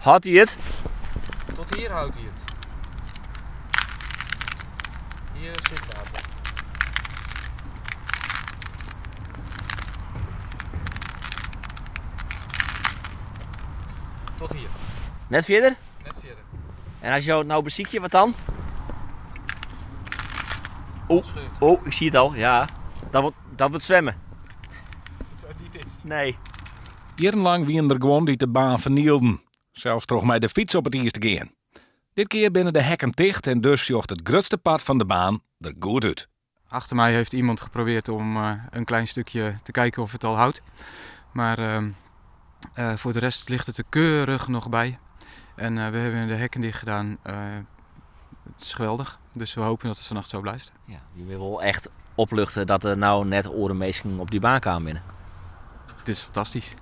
Hâldt hy it? Tot hier houdt hij het. Hier zit water. Tot hier. Net fierder? Net fierder. En as jo it no besykje, wat dan? Oh, oh, ik zie het al, ja. Dat wordt, dat wordt zwemmen. Zo diep is. Nee. Jierrenlang wienen der guon dy't de baan fernielden, sels troch mei de fyts op it iis te gean. Dit kear binne de hekken ticht en dus sjocht it grutste part fan de baan der goed út. Achter mij heeft iemand geprobeerd om eh, een klein stukje te kijken of het al houdt. Maar ehm, eh, voor de rest ligt het er keurig nog bij. En eh, we hebben de hekken dicht gedaan. Het is geweldig. Dus we hopen dat het vannacht zo blijft. Ja, je wil wel echt opluchten dat der no net oare minsken op dy baan kaam binne. Het is fantastisch.